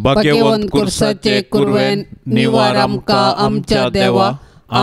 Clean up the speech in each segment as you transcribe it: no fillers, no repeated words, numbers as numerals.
भाग्यवंत कुर्साचे कुरवेन निवार आमकां आमच्या देवा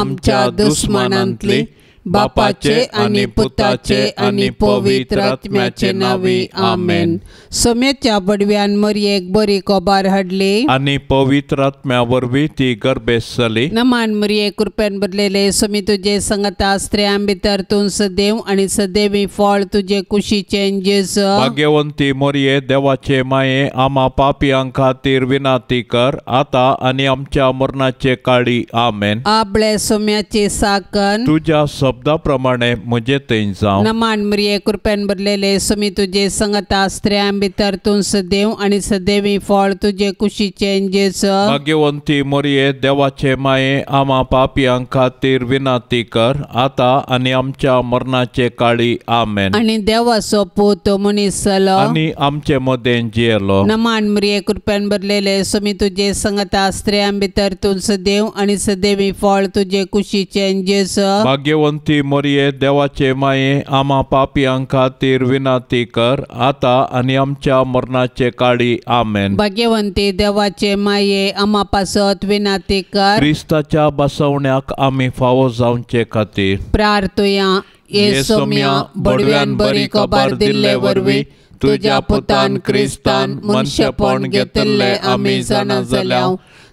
आमच्या दुस्मानांतली बापाचे आनी पुताचे आनी पवित्र आत्म्याचे नांवी आमेन. सोम्याच्या बडव्यान मरयेक बरी कोबार हाडली आनी पवित्र आत्म्या वरवीं ती गर्भेस्त जाली. नमान मरये कृपेन भरलेले सोमी तुजे संगता स्त्रियां भितर तूं सदैव आनी सदैवी फळ तुजे कुशीचें जेजू. भाग्यवंती मरये देवाचे माये आमा पापयां खातीर विनाती कर आतां आनी आमच्या मरणाचे काळी आमेन. आपले सोम्याची साकन तुज्या शब्दा प्रमाणे म्हजे थंय जावं. नमान मरये कृपेन भरलेले सोमी तुजे संगता स्त्रियां भितर तूं सदैव आनी सदैवी फळ तुजे कुशीचें जेजू. भाग्यवंती मरये देवाचे माये आमा पापयां खातीर विनाती कर आतां आनी आमच्या मरणाचे काळी आमेन. आनी देवाचो पूत मनीस जालो आनी आमचे मदें जियेलो. नमान मरये कृपेन भरलेले सोमी तुजे संगता स्त्रियां भितर तूं सदैव आनी सदैवी फळ तुजे कुशीचें जेजू. भाग्यवंती मरये देवाचे माये आमा पापयां खातीर विनाती कर आतां आनी आमच्या मरणाचे काळी आमेन. भाग्यवंती देवाचे माये आमा पासत विनाती कर. क्रिस्ताच्या बसवण्याक आमी फावो जावचे खातीर प्रार्थुया. ये सोम्या बडव्यान बरी खबर दिल्ले वरवीं तुज्या पुतान क्रिस्तान मनशेपण घेतिल्लें आमी जाणा जाल्या.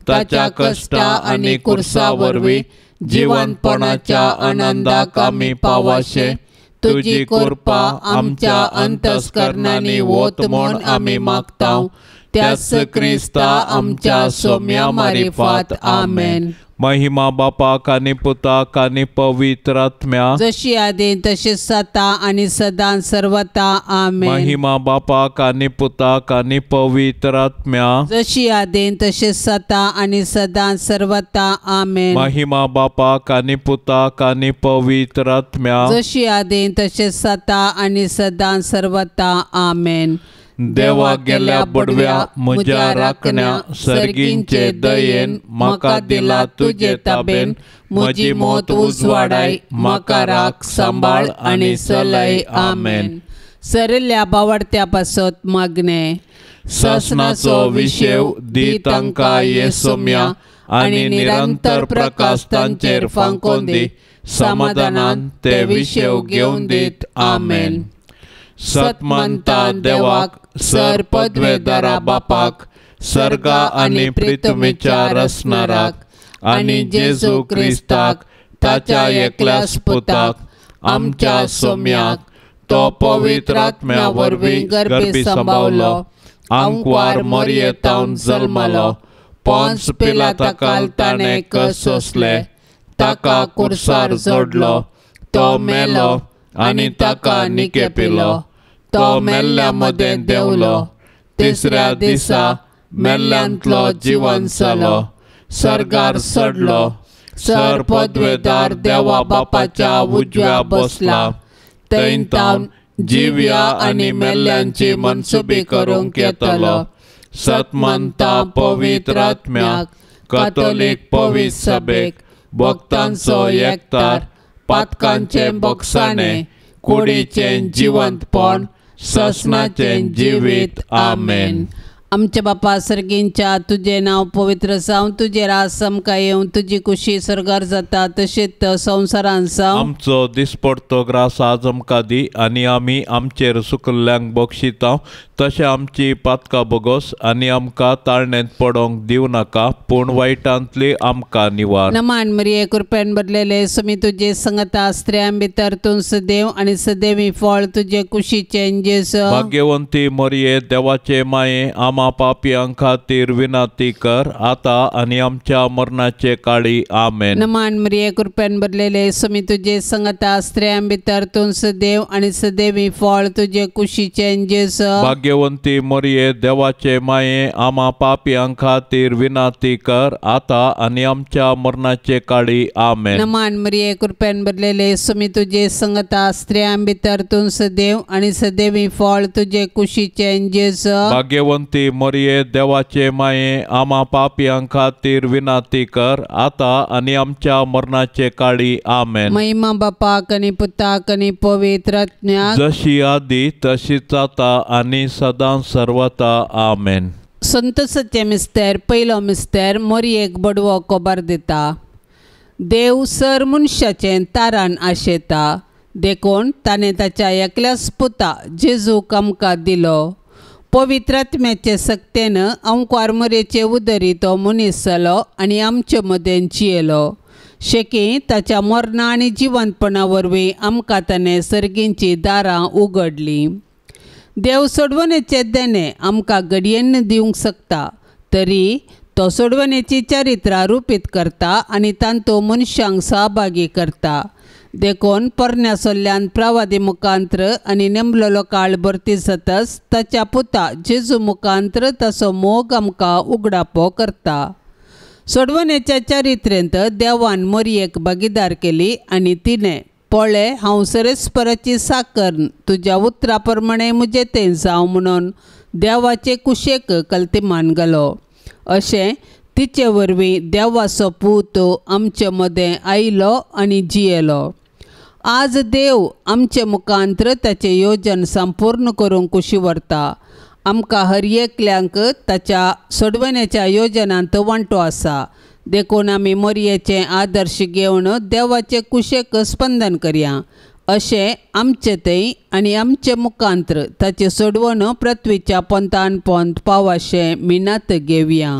ताच्या कश्टा आनी कुर्सा वरवीं जिवनपणाच्या आनंदाक आमी पावाशे तुजी कृपा आमच्या अंतस्करणांनी वत म्हूण आमी मागता. त्याच क्रिस्ता आमच्या सोम्या मारिफात आमेन. महिमा बापाक आनी पुताक आनी पवित्र आत्म्या जशी आदी तशी सता आनी सदां सर्वता आमेन. महिमा बापाक आनी पुताक आनी पवित्र आत्म्या जशी आदी तशी सता आनी सदां सर्वता आमेन. महिमा बापाक आनी पुताक आनी पवित्र आत्म्या जशी आदी तशी सता आनी सदां सर्वता आमेन. देवा गेल्या बडव्या म्हज्या राखण्या सर्गींचे दयेन म्हाका दिला तुजे ताबेन म्हजी मौत उजवाडाय म्हाका राख सांबाळ आनी चलय आमेन. सरिल्ल्या बावडत्या पासत मागणे. सासणाचो विशेव दी तांकां ये सोम्या आनी निरंतर प्रकाश तांचेर फांकोन दी समाधानान ते विशेव घेवन दीत आमेन. सतमंता देवाक सर पदवेदारा बापाक सर्गा आनी पृथ्वीच्या रचणाराक आनी जेजू क्रिस्ताक ताच्या एकल्याच पुताक आमच्या सोम्याक तो पवित्र आत्म्या वरवीं गर्भी सांबावलो आंकवार मरयेतावन जल्मलो पोन्स पिलाता ताणें कस सोंसले ताका कुर्सार जोडलो तो मेलो आनी ताका निकेपिलो तो मेल्ल्या मदें देंवलो तिसऱ्या दिसा मेल्ल्यांतलो जिवन जालो सर्गार चडलो सर पदवेदार देवा बापाच्या उजव्या बसला थंय तावन जिव्या आनी मेल्ल्यांची मनसुबी करूंक येतलो. सतमंता पवित्र आत्म्याक कथोलीक पवित्र सभेक भक्तांचो एकतार पातकांचें बोगसाणें कुडीचें जिवंतपण ससनाचें जिवीत आमेन. आमच्या बापा सर्गींच्या तुजें नांव पवित्र जावं तुजें राज आमकां येवं तुजी कुशी सर्गार जाता तशेंच संवसारांत जावं. आमचो दिसपडतो ग्रास आज आमकां दी आनी आमी आमचेर सुकल्ल्यांक बक्षिता तशें आमची पातकां बोगोस आनी आमकां ताळणेंत पडोंक दिवं नाका पूण वायटांतली आमकां निवार. नमान मरिये कृपेन भरलेले सोमी तुजे संगता स्त्रियां भितर तूं सदैव आनी सदैवी फळ तुजे कुशीचें जेजू. भाग्यवंती मरिये देवाचे माये आमा पापयां खातीर विनाती कर आतां आनी आमच्या मरणाचे काळी आमेन. नमान मरिये कृपेन भरलेले सोमी तुजे संगता स्त्रियां भितर तूं सदैव आनी सदैवी फळ तुजे कुशीचें जेजू. भाग्यवंती मरिये देवाचे माये आमा पापयां खातीर विनाती कर आतां आनी आमच्या मरणाचे काळी आमेन. नमान मरिये कृपेन भरलेले सोमी तुजे संगता स्त्रियां भितर तूं सदैव आनी सदैवी फळ तुजे कुशीचें जेजू. भाग्यवंती मरिये देवाचे माये आमा पापयां खातीर विनाती कर आतां आनी आमच्या मरणाचे काळी आमेन. महिमा बापाक आनी पुताक आनी पवित्र आत्म्याक जशी आदी तशीच आतां आनी सदां सर्वता आमेन. संतोषाचें मिस्तेर पयलो मिस्तेर मोरयेक बडवो कोबार दिता. देव सर मनशाचें तारान आशेता देखून ताणें ताच्या एकल्याच पुता जेजूक आमकां दिलो. पवित्र आत्म्याचे सक्तेन अंकुर मोरयेचे उदरी तो मनीस जालो आनी आमचे मदें जियेलो. शेकी ताच्या मरणा आनी जिवंतपणा वरवीं आमकां ताणें सर्गींची दारां उगडलीं. देव सोडवणेचे देणें आमकां घडयेन दिवंक शकता तरी तो सोडवणेची चरित्रां रुपीत करता आनी तांतूं मनशांक सहभागी करता. देखून पोरण्या सोल्ल्यान प्रवादी मुखांत्र आनी नेमलेलो काळ भरती जातच ताच्या पुता जेजू मुखांत्र ताचो मोग आमकां उगडापो करता. सोडवणेच्या चरित्रेंत देवान मोरयेक भागीदार केली आनी तिणें पळय हांव सरेस्पराची साकर तुज्या उतरा प्रमाणें म्हजें तें जावं म्हणून देवाचे कुशेक कल्तिमान घालो. अशें तिचे वरवीं देवाचो पूत आमचे मदें आयलो आनी जियेलो. आज देव आमचे मुखांत्र ताचें योजन संपूर्ण करूंक कुशी व्हरता. आमकां हर एकल्यांक ताच्या सोडवण्याच्या योजनांत वांटो आसा देखून आमी मोरयेचें आदर्श घेवन देवाचे कुशेक स्पंदन करया. अशें आमचे थंय आनी आमचे मुखांत्र ताचें सोडवण पृथ्वीच्या पोंतान पोंत पावाशें मिनात घेवया.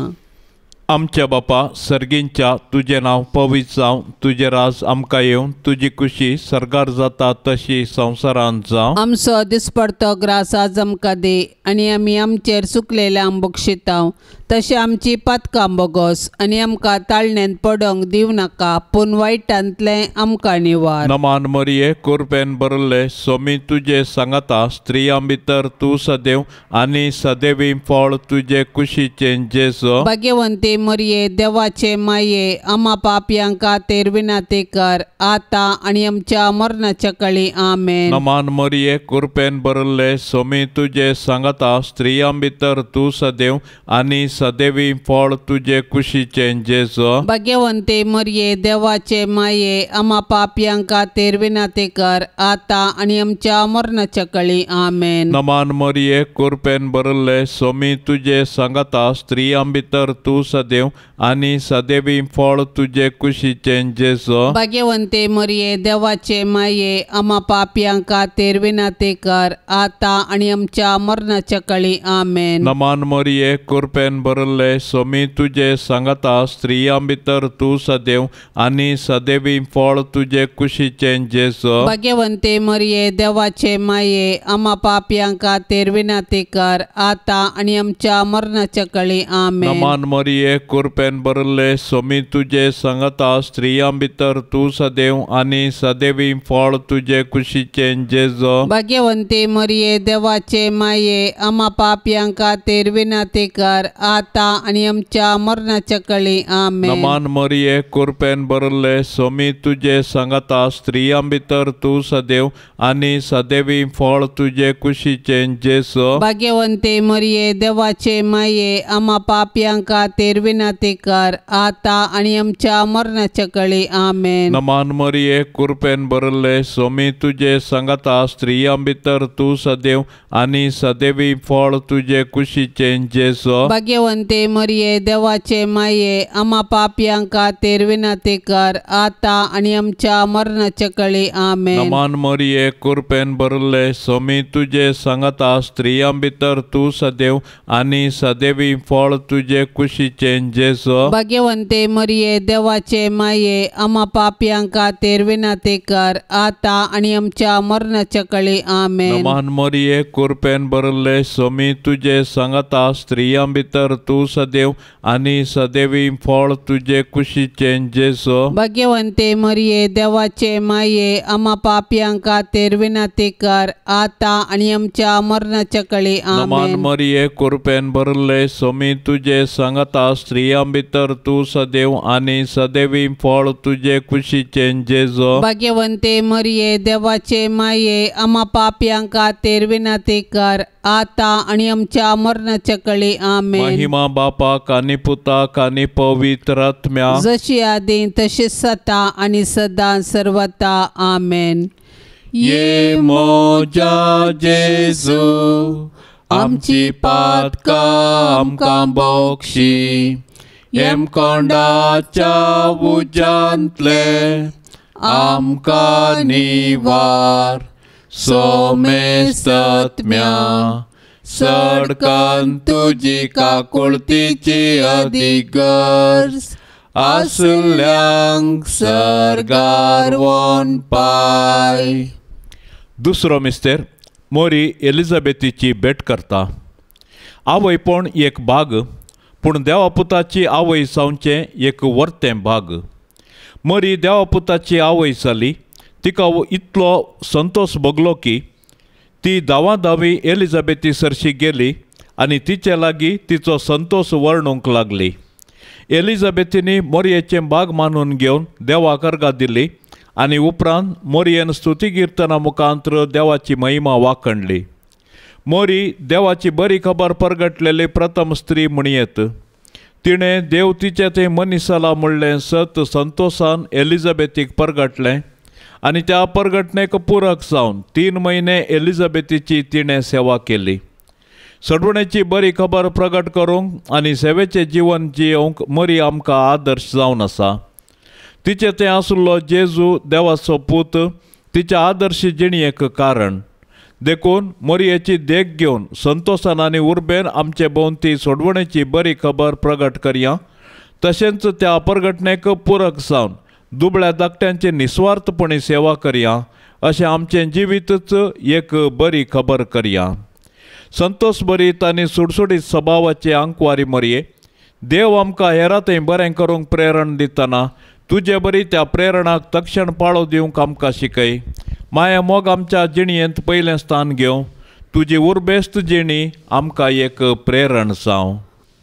आमच्या बापा सर्गींच्या तुजें नांव पवित्र जावं, तुजें राज आमकां येवं, तुजी कुशी सर्गार जाता तशी संवसारांत जावं. आमचो दिसपडतो ग्रास आज आमकां दी आनी आमी आमचेर चुकलेल्यांक बक्षितांव तशें आमची पातकां बोगोस आनी आमकां ताळणेंत पडोंक दिवं नाका पूण वायटांतलें आमकां निवार. नमान मरिये कुरपेन भरले सोमी तुजे सांगाता, स्त्रियां भितर तूं सदैव आनी सदैवी फळ तुजे कुशीचें जेजू. भाग्यवंती मरिये देवाचे माये आमा पापयांक खातीर विनंती कर आतां आनी आमच्या मरणाच्या काळी. आमेन. नमान मरिये कुरपेन भरले सोमी तुजे सांगाता, स्त्रियां भितर तूं सदैव आनी सदैवी फळ तुजे कुशीचें जेजू. भाग्यवंती मरिये देवाचे माये आमा पापयांक खातीर विनंती कर आतां आनी आमच्या मरणाच्या काळी. आमेन. नमान मरिये कुरपेन भरले सोमी तुजे सांगाता, स्त्रियां भितर तूं सदैव आनी सदैवी फळ तुजे कुशीचें जेजू. भाग्यवंती मरिये देवाचे माये आमा पापयांक खातीर विनंती कर आतां आनी आमच्या मरणाच्या काळी. आमेन. नमान मरिये कुरपेन भरले सोमी तुजे सांगाता, स्त्रियां भितर तूं सदैव आनी सदैवी फळ तुजे कुशीचें जेजू. भाग्यवंती मरिये देवाचे माये आमा पापयांक खातीर विनंती कर आतां आनी आमच्या मरणाच्या काळी. आमेन. नमान मरिये कुरपेन भरले सोमी तुजे सांगाता, स्त्रियां भितर तूं सदैव आनी सदैवी फळ तुजे कुशीचें जेजू. भाग्यवंती मरिये देवाचे माये आमा पापयांक खातीर विनंती कर आतां आनी आमच्या मरणाच्या काळी. आमेन. नमान मरिये कुरपेन भरले सोमी तुजे सांगाता, स्त्रियां भितर तूं सदैव आनी सदैवी फळ तुजे कुशीचें जेजू. भाग्यवंती मरिये देवाचे माये आमा पापयांक खातीर विनंती कर आतां आनी आमच्या मरणाच्या काळी. आमेन. नमान मरिये कुरपेन भरले सोमी तुजे सांगाता, स्त्रियां भितर तूं सदैव आनी सदैवी फळ तुजे कुशीचें जेजू. भाग्यवंती मरिये देवाचे माये आमा पापयांक खातीर विनंती कर आतां आनी आमच्या मरणाच्या काळी. आमेन. नमान मरिये कुरपेन भरले सोमी तुजे सांगाता, स्त्रियां भितर तूं सदैव आनी सदैवी फळ तुजे कुशीचें जेजू. भाग्यवंती मरिये देवाचे माये आमा पापयांक खातीर विनंती कर आतां आनी आमच्या मरणाच्या काळी. आमेन. नमान मरिये कुरपेन भरले सोमी तुजे सांगाता, स्त्रियां भितर तूं सदैव आनी सदैवी फळ तुजे कुशीचें जेजू. भाग्यवंती मरिये देवाचे माये आमा पापयांक खातीर विनंती कर आतां आनी आमच्या मरणाच्या काळी. नमान आमेन. मरिये कुरपेन भरले सोमी तुजे सांगाता, स्त्रियां भितर तूं सदैव आनी सदैवी फळ तुजे कुशीचें जेजू. भाग्यवंती मरिये देवाचे माये आमा पापयांक खातीर विनंती कर आतां आनी आमच्या मरणाच्या काळी. आमेन. महिमा बापाक आनी पुताक आनी पवित्र आत्म्याक, जशी आदी तशीच सता आनी सदां सर्वता. आमेन. ये मोजा जेजू आमची पातकां आमकां बक्षी हेमकोंडाच्या उज्यांतले आमकां निवार सोमेस्तत्म्या सडकन तुजी काकुळतीची अदीक गरज आसल्यांक सर्गार वोन पाय. दुसरो मिस्तेर मोरी एलिझाबेथीची भेट करता. आवयपण एक भाग पूण देवापुताची आवय जावचें एक वर्तें भाग. मोरी देवापुताची आवय जाली. तिका इतलो संतोष भोगलो की ती धांवाधांवी एलिझाबेथी सरशी गेली आनी तिचे लागीं तिचो संतोष वर्णूंक लागली. एलिझाबेथीनी मोरयेचें भाग मानून घेवन देवाक अर्गां दिली आनी उपरांत मोरयेन स्तुती किर्तना मुखांत्र देवाची महिमा वाखणली. मोरी देवाची बरी खबर परगटलेली प्रथम स्त्री म्हणयेत. तिणें देव तिचे थंय मनीस जाला म्हणलें सत संतोषान एलिझाबेथीक परगटलें आनी त्या परगटणेक पुरक जावन 3 म्हयने एलिझाबेथीची तिणें सेवा केली. सडवणेची बरी खबर प्रगट करूंक आनी सेवेचें जिवन जियोवंक मरी आमकां आदर्श जावन आसा. तिचें थंय आशिल्लो जेजू देवाचो पूत तिच्या आदर्श जिणेक कारण. देखून मोरयेची देख घेवन संतोषान आनी उर्बेन आमचे भोंवती सोडवणेची बरी खबर प्रगट करया. तशेंच त्या परगटणेक पुरक जावन दुबळ्या धाकट्यांची निस्वार्थपणी सेवा करया. अशें आमचें जिवीतच एक बरी खबर करया. संतोष भरीत आनी सुडसुडीत सभावाचे आंकवारी मरये देव आमकां हेरां थंय बरें करूंक प्रेरण दितना तुजे बरी त्या प्रेरणाक तक्षण पाळो दिवंक आमकां शिकय. माया मोग आमच्या जिणेंत पयलें स्थान घेवं. तुजी उर्बेस्त जिणी आमकां एक प्रेरण जावं.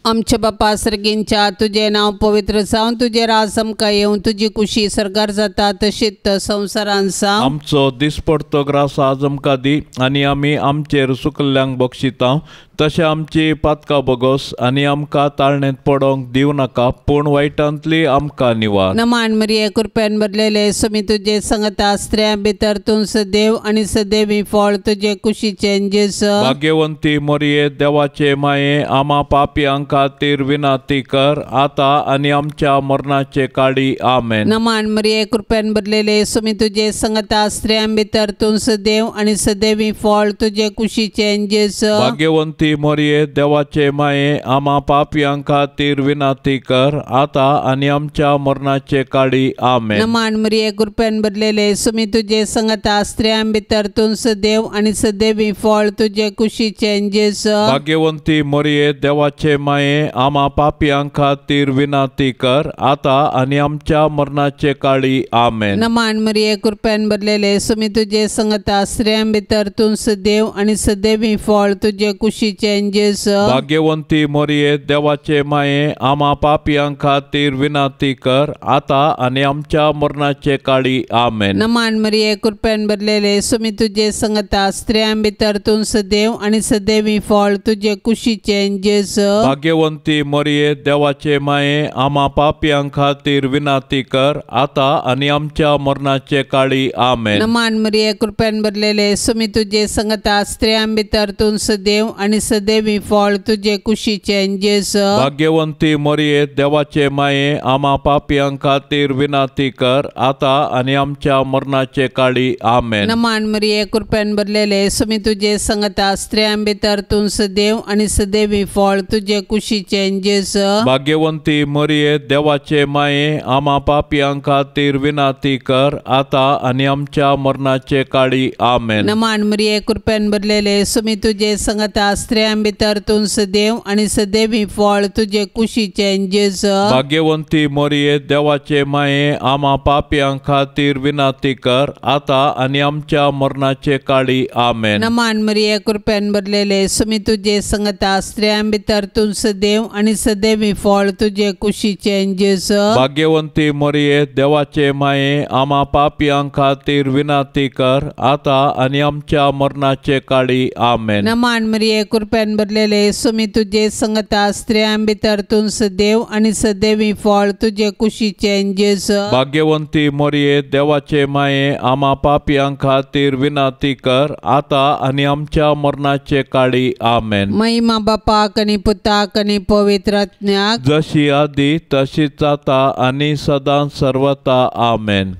आमच्या बापा सर्गींच्या तुजें नांव पवित्र जावं, तुजें राज आमकां येवं, तुजी कुशी सर्गार जाता तशीच संवसारान जावं. आमचो दिसपडतो ग्रास आज आमकां दी आनी आमी आमचेर सुकल्ल्यांक बक्षिता तशें आमची पातकां बगोस आनी आमकां ताळणेंत पडोंक दिवं नाका पूण वायटांतली आमकां निवार. नमान मरिये कृपेन भरलेले स्वामी तुजे संगता, स्त्रियां भितर तूं सदैव आनी सदैवी फळ तुजे कुशीचें जेजू. भाग्यवंती मरिये देवाचे माये आमा पापयांक खातीर विनंती कर आता आनी आमच्या मरणाचे काळी. आमेन. नमान मरिये कृपेन भरलेले स्वामी तुजे संगता, स्त्रियां भितर तूं सदैव आनी सदैवी फळ तुजे कुशीचें जेजू. भाग्यवंती मोरये देवाचे माये आमा पापयां खातीर विनंती कर आता आनी आमच्या मरणाचे काळी. आमेन. नमान मरिये कृपेन भरलेले स्वामी तुजे संगता, स्त्रियां भितर तूं सदैव आनी सदैवी फळ तुजे कुशीचें जेजू. भाग्यवंती मोरये देवाचे माये आमा पापयां खातीर विनंती कर आता आनी आमच्या मरणाचे काळी. आमेन. नमान मरिये कृपेन भरलेले स्वामी तुजे संगता, स्त्रियां भितर तूं सदैव आनी सदैवी फळ तुजे कुशीचें जेजू. भाग्यवंती मोरये देवाचे माये आमा पापयां खातीर विनंती कर आता आनी आमच्या मरणाचे काळी. आमेन. नमान मरिये कृपेन भरलेले स्वामी तुजे संगता, स्त्रियां भितर तूं सदैव आनी सदैवी फळ तुजे कुशीचें जेजू. भाग्यवंती मोरये देवाचे माये आमा पापयां खातीर विनंती कर आता आनी आमच्या मरणाचे काळी. आमेन. नमान मरिये कृपेन भरलेले स्वामी तुजे संगता, स्त्रियां भितर तूं सदैव आनी सदैवी फळ तुजे कुशीचें जेजू. भाग्यवंती मोरये देवाचे माये आमा पापयां खातीर विनंती कर आता आनी आमच्या मरणाचे काळी. आमेन. नमान मरिये कृपेन भरलेले स्वामी तुजे संगता, स्त्रियां भितर तूं सदैव आनी सदैवी फळ तुजे कुशीचें जेजू. भाग्यवंती मोरये देवाचे माये आमा पापयां खातीर विनंती कर आता आनी आमच्या मरणाचे काळी. आमेन. नमान मरिये कृपेन भरलेले स्वामी तुजे संगता, स्त्रियां भितर तूं सदैव आनी सदैवी फळ तुजे कुशीचें जेजू. भाग्यवंती मोरये देवाचे माये आमा पापयां खातीर विनंती कर आता आनी आमच्या मरणाचे काळी. आमेन. नमान मरिये कृपेन भरलेले स्वामी तुजे संगता, स्त्रियां भितर तूं सदैव आनी सदैवी फळ तुजे कुशीचें जेजू. भाग्यवंती मोरये देवाचे माये आमा पापयां खातीर विनंती कर आता आनी आमच्या मरणाचे काळी. आमेन. नमान मरिये कृपेन भरलेले सुमी तुजे संगता स्त्रियां भितर तूं सदैव आनी सदैवी फळ तुजे कुशीचें जेजू. भाग्यवंती मोरये देवाचे माये आमा पापयां खातीर विनंती कर आतां आनी आमच्या मरणाचे काळी. आमेन. महिमा बापाक आनी पुताक आनी पवित्र आत्म्याक, जशी आदी तशीच आतां आनी सदां सर्वता. आमेन.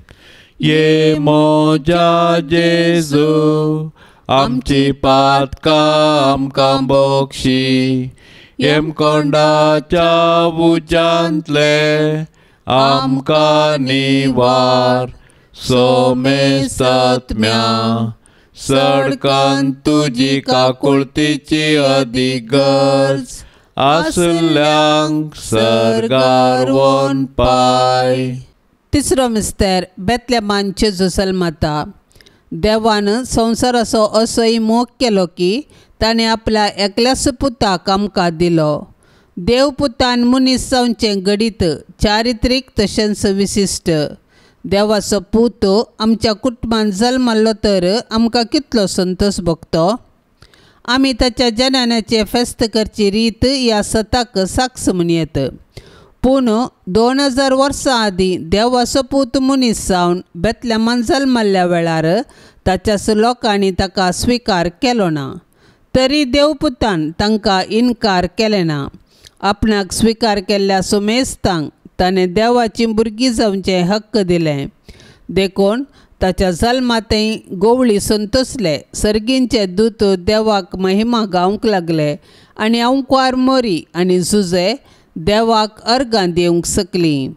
ये म्हज्या जेजू आमची पातकां आमकां बक्षी, येमकोंडाच्या उज्यांतले आमकां निवार, सोमेसात्म्या सडकान तुजी काकुळतीची अदीक गरज आसल्यांक सर्गार वोन पाय. तिसरो मिस्तेर बेतलेमान जेजू जल्मता. देवान संवसाराचो असोय मोग केलो की ताणें आपल्या एकल्याच पुताक आमकां दिलो. देव पुतान मनीस जावचें घडीत चारित्रीक तशेंच विशिश्ट. देवाचो पूत आमच्या कुटुंबान जल्मल्लो तर आमकां कितलो संतोश भोगतो. आमी ताच्या जननाचें फेस्त करची रीत ह्या सताक साक्ष म्हणयत. पूण 2000 वर्सां आदीं देवाचो पूत मनीस जावन बेतलेमान जल्मल्ल्या वेळार ताच्याच लोकांनी ताका स्विकार केलो ना. तरी देवपुतान तांकां इनकार केलें ना. आपणाक स्विकार केल्ल्या सुमेस्तांक ताणें देवाची भुरगीं जावचें हक्क दिलें. देखून ताच्या जल्मांतय गोवळी संतोसले. सर्गींचे दूत देवाक महिमा गावंक लागले आनी अंकवार मोरी आनी जुजे देवाक अर्गां दिवंक शकलीं.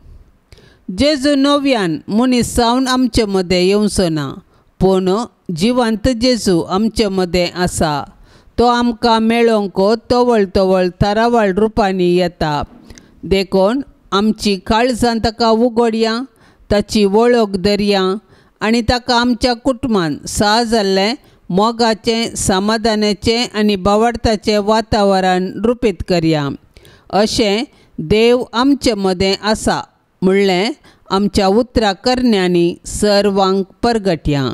जेजू नव्यान मनीस जावन आमचे मदें येवचो ना, पूण जिवंत जेजू आमचे मदें आसा. तो आमकां मेळोवंक तवळ तवळ थारावळ रुपांनी येता. देखून आमची काळजां ताका उगडया, ताची वळख धरया आनी ताका आमच्या कुटुंबान सा जाल्लें मोगाचें, समाधानाचें आनी बावडताचें वातावरण रुपीत करया. अशें देव आमचे मदें आसा म्हणलें आमच्या उतरा करण्यांनी सर्वांक परगटया.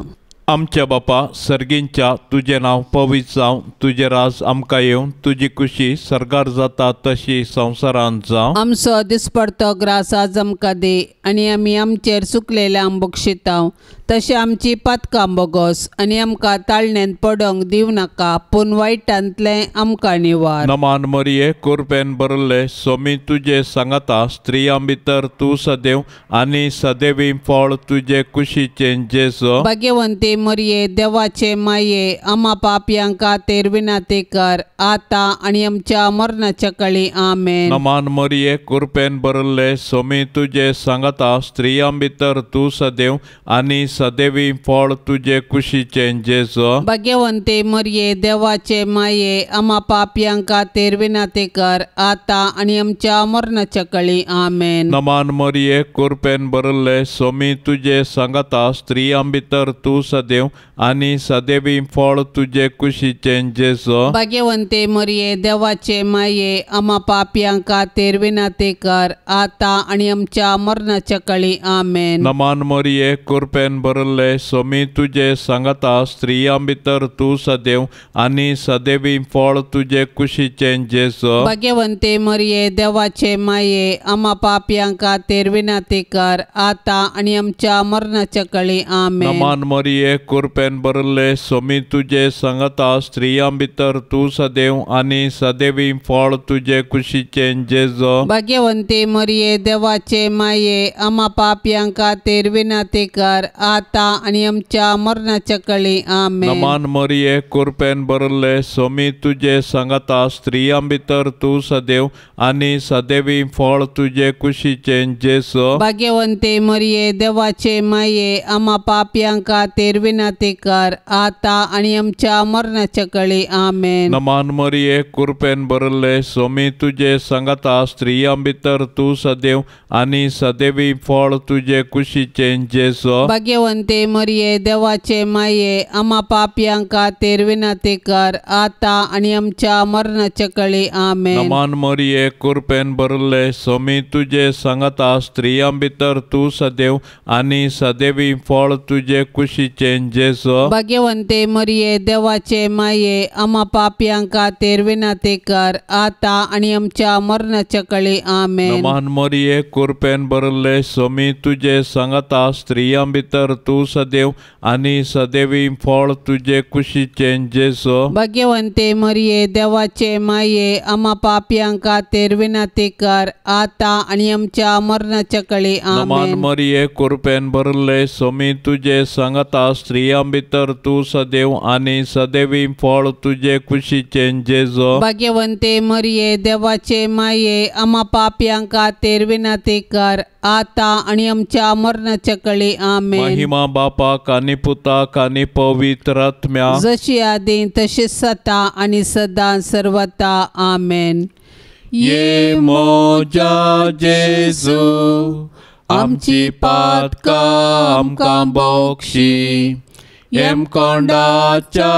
आमच्या बापा सर्गींच्या तुजें नांव पवित्र जावं, तुजें राज आमकां येवं, तुजी खुशी सर्गार जाता तशी संवसारांत जावं. आमचो दिसपडतो ग्रास आज आमकां दी आनी आमी आमचेर चुकलेल्यांक बक्षितांव तशें आमची पातकां बोगोस आनी आमकां ताळण्यांत पडोंक दिवं नाका, पूण वायटांतलें आमकां निवार. नमान मरिये कुरपेन भरले सोमी तुजे सांगाता, स्त्रियां भितर तूं सदैव आनी सदैवी फळ तुजे कुशीचें जेजू. भाग्यवंती मरिये देवाचे माये आमा पापयां खातीर विनंती कर आतां आनी आमच्या मरणाच्या काळी. आमेन. नमान मरिये कुरपेन भरले सोमी तुजे सांगाता, स्त्रियां भितर तूं सदैव आनी सदैवी फळ तुजे कुशीचें जेजू. भाग्यवंती मरिये देवाचे माये आमा पापयां खातीर विनंती कर आतां आनी आमच्या मरणाच्या काळी. आमेन. नमान मरिये कुरपेन भरले सोमी तुजे सांगाता, स्त्रियां भितर तूं सदैव आनी सदैवी फळ तुजे कुशीचें जेजू. भाग्यवंती मरिये देवाचे माये आमा पापयां खातीर विनंती कर आतां आनी आमच्या मरणाच्या काळी. आमेन. नमान मरिये कुरपेन भरले सोमी तुजे सांगाता, स्त्रियां भितर तूं सदैव आनी सदैवी फळ तुजे कुशीचें जेजू. भाग्यवंती मरिये देवाचे माये आमा पापयां खातीर विनंती कर आतां आनी आमच्या मरणाच्या काळी. आमेन. नमान मरिये कुरपेन भरले सोमी तुजे सांगाता, स्त्रियां भितर तूं सदैव आनी सदैवी फळ तुजे कुशीचें जेजू. भाग्यवंती मरिये देवाचे माये आमा पापयां खातीर विनंती कर आतां आनी आमच्या मरणाच्या काळी. आमेन. नमान मरिये कुरपेन भरले सोमी तुजे सांगाता, स्त्रियां भितर तूं सदैव आनी सदैवी फळ तुजे कुशीचें जेजू. भाग्यवंती मरिये देवाचे माये आमा पापयां खातीर विनंती कर आतां आनी आमच्या मरणाच्या काळी. आमेन. नमान मरिये कुरपेन भरले सोमी तुजे सांगाता, स्त्रियां भितर तूं सदैव आनी सदैवी फळ तुजे कुशीचें जेजू. भाग्यवंती भाग्यवंते मरिये देवाचे माये आमा पापयां खातीर विनंती कर आतां आनी आमच्या मरणाच्या कळी आमेन। नमान मरिये कृपेन भरले स्वामी तुजे सांगाता स्त्रियां भितर तूं सदैव आनी सदैवी फळ तुजे कुशीचें जेजू। भाग्यवंते मरिये देवाचे माये आमा पापयां खातीर विनंती कर आतां आनी आमच्या मरणाच्या कळी आमेन। नमान मरिये कृपेन भरले स्वामी तुजे सांगाता स्त्रियां भितर तूं सदैव आनी सदैवी फळ तुजे कुशीचें जेजू। भाग्यवंते मरिये देवाचे माये आमा पापयां खातीर विनंती कर आतां आनी आमच्या मरणाच्या कळी नमान आमेन। मरिये कृपेन भरले स्वामी तुजे सांगाता स्त्रियां भितर तूं सदैव आनी सदैवी फळ तुजे कुशीचें जेजू। भाग्यवंते मरिये देवाचे माये आमा पापयां खातीर विनंती कर आतां आनी आमच्या मरणाच्या कळी आमेन। महिमा बापाक आनी पुताक आनी पवित्र आत्म्याक, जशी आदी तशी सता आनी सदां सर्वता आमेन। ये म्हज्या जेजू आमची पातकां आमकां बक्षी, हेमकोंडाच्या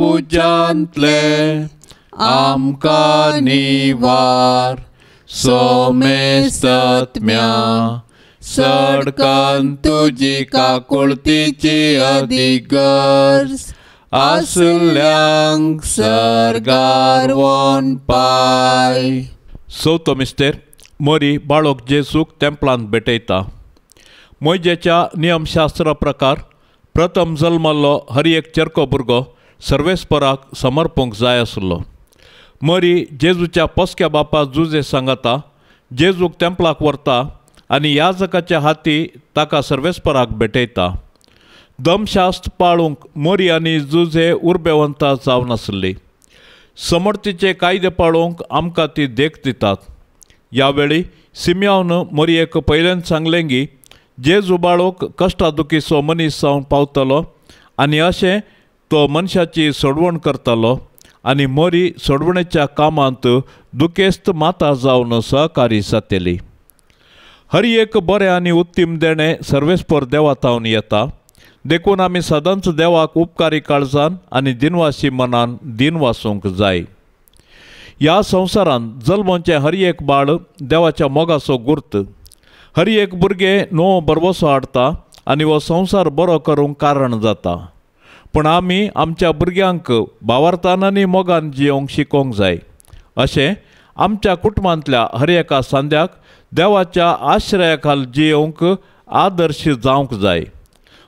उज्यांतले आमकां निवार, सोमेस्तत्म्या सडकन तुजी काकुळतीची अदीक गरज आसल्यांक सर्गार वन पाय। चवथो मिस्तेर मरी बाळक जेजूक तेंपलांत भेटयता। मोयजेच्या नियमशास्त्रा प्रकार प्रथम जल्मल्लो हर एक चेरको भुरगो सर्वेस्पराक समर्पूंक जाय आसलो। मरी जेजूच्या पोसक्या बापा जुजे सांगाता जेजूक तेंपलाक व्हरता आनी याजकाच्या हाती ताका सर्वेस्पराक भेटयता। दमशास्त्र पाळूंक मरी आनी जुजे उर्बेवंता जावन आसली। समर्थीचे कायदे पाळूंक आमकां ती देख दितात। ह्या वेळी सिम्यावन मरयेक पयल्यान सांगलें की जेजू बाळोक कश्टा दुखीचो मनीस जावन पावतलो आनी अशें तो मनशाची सोडवण करतलो आनी मरी सोडवणेच्या कामांत दुखेस्त माता जावन सहकारी जातली। हर एक बरें आनी उत्तीम देणें सर्वेस्पर देवा थावन येता, देखून आमी सदांच देवाक उपकारी काळजान आनी दिनवासी मनान दिन वासूंक जाय। ह्या संवसारांत जल्मोचें हर एक बाळ देवाच्या मोगाचो गुर्त, हर एक भुरगें नवो भरवसो हाडटा आनी हो संवसार बरो करूंक कारण जाता। पूण आमी आमच्या भुरग्यांक भावार्थान आनी मोगान जियोंक शिकोवंक जाय। अशें आमच्या कुटुंबांतल्या हर एका सांद्याक देवाच्या आश्रया खाल जियोंक आदर्श जावंक जाय।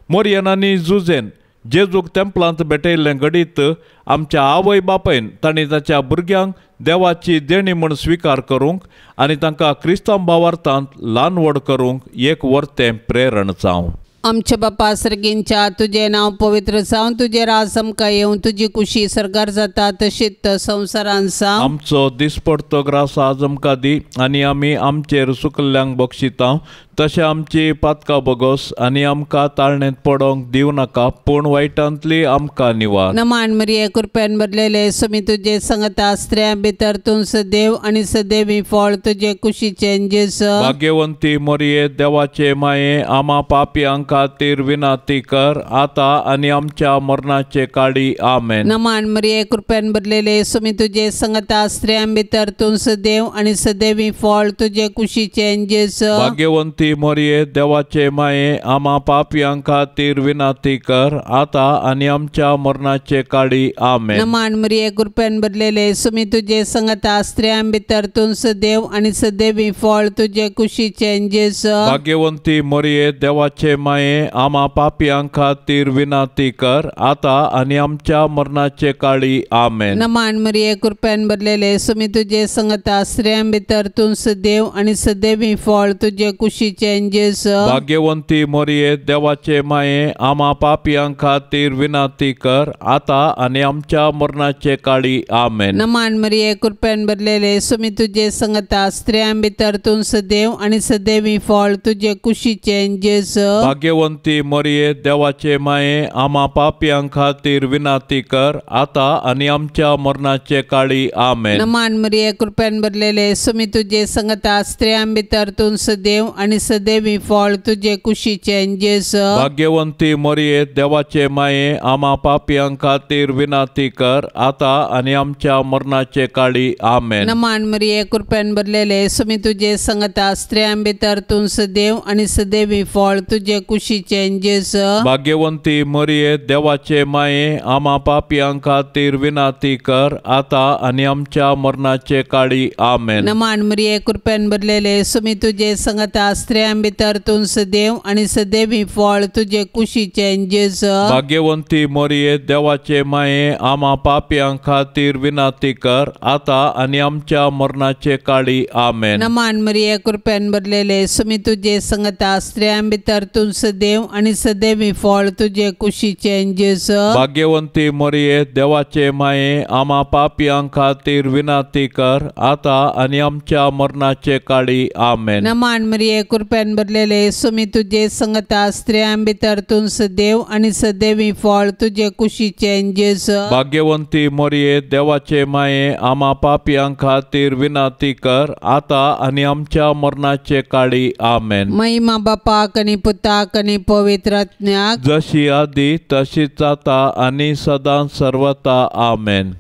मोरयन आनी जुजेन जेजूक तेंपलांत भेटयल्लें घडीत आमच्या आवय बापायन तांणी ताच्या भुरग्यांक देवाची देणी म्हूण स्विकार करूंक आनी तांकां क्रिस्तांव भावार्थांत ल्हान व्हड करूंक एक वर्तें प्रेरण जावं। आमच्या बापा सर्गींच्या तुजें नांव पवित्र जावं, तुजें राज आमकां येवं, तुजी कुशी सर्गार जाता तशीच संवसारांत जावं। आमचो दिसपडतो ग्रास आज आमकां दी आनी आमी आमचेर सुकल्ल्यांक बक्षिता तशें आमची पातकां बगोस आनी आमकां ताळणेंत पडोंक दिवं नाका, पूण वायटांतली आमकां निवार। नमान मरिये कृपेन भरलेले स्वामी तुजे संगता, स्त्रियां भितर तूं सदैव आनी सदैवी फळ तुजे कुशीचें जेजू। भाग्यवंती मरिये देवाचे माये आमा पापयांक खातीर विनंती कर आतां आनी आमच्या मरणाचे काळी आमेन। नमान मरिये कृपेन भरलेले स्वामी तुजे संगता, स्त्रियां भितर तूं सदैव आनी सदैवी फळ तुजे कुशीचें जेजू। भाग्यवंती मरिये देवाचे माये आमा पापयां खातीर विनंती कर आतां आनी आमच्या मरणाचे काळी आमेन। नमान मरिये कृपेन भरलेले स्वामी तुजे संगता, स्त्रियां भितर तूं सदैव आनी सदैवी फळ तुजे कुशीचें जेजू। भाग्यवंती मरिये देवाचे माये आमा पापयां खातीर विनंती कर आतां आनी आमच्या मरणाचे काळी आमेन। नमान मरिये कृपेन भरलेले स्वामी तुजे संगता, स्त्रियां भितर तूं सदैव आनी सदैवी फळ तुजे कुशीचें जेजू। भाग्यवंती मरिये देवाचे माये आमा पापयां खातीर विनंती कर आतां आनी आमच्या मरणाचे काळी आमेन। नमान मरिये कृपेन भरलेले स्वामी तुजे संगता, स्त्रियां भितर तूं सदैव आनी सदैवी फळ तुजे कुशीचें जेजू। भाग्यवंती मरिये देवाचे माये आमा पापयां खातीर विनाती कर आतां आनी आमच्या मरणाचे काळी आमेन। नमान मरिये कृपेन भरलेले सुमी तुजे संगता स्त्रियां भितर तूं सदैव आनी सदैवी फळ तुजे कुशीचें जेजू। भाग्यवंती मरिये देवाचे माये आमा पापयां खातीर विनाती कर आतां आनी आमच्या मरणाचे काळी आमेन। नमान मरिये कृपेन भरलेले सुमी तुजे संगता स्त्रियां भितर तूं सदैव आनी सदैवी फळ तुजे कुशीचें जेजू। भाग्यवंती मरिये देवाचे माये आमा पापयां खातीर विनाती कर आतां आनी आमच्या मरणाचे काळी आमेन। नमान मरिये कृपेन भरलेले सुमी तुजे संगता स्त्रियां भितर तूं सदैव आनी सदैवी फळ तुजे कुशीचें जेजू। भाग्यवंती मरिये देवाचे माये आमा पापयां खातीर विनाती कर आतां आनी आमच्या मरणाचे काळी आमेन। नमान मरिये कृपेन भरलेले सुमी तुजे संगता स्त्रियां भितर तूं सदैव आनी सदैवी फळ तुजे कुशीचें जेजू। भाग्यवंती मरिये देवाचे माये आमा पापयां खातीर विनाती कर आतां आनी आमच्या मरणाचे काळी आमेन। नमान मरिये कृपेन भरलेले सुमी तुजे संगता स्त्रियां भितर तूं सदैव आनी सदैवी फळ तुजे कुशीचें जेजू। भाग्यवंती मरिये देवाचे माये आमा पापयां खातीर विनाती कर आतां आनी आमच्या मरणाचे काळी आमेन। महिमा बापाक आनी पुताक आनी पवित्र आत्म्याक, जशी आदी तशीच आतां आनी सदां सर्वता आमेन।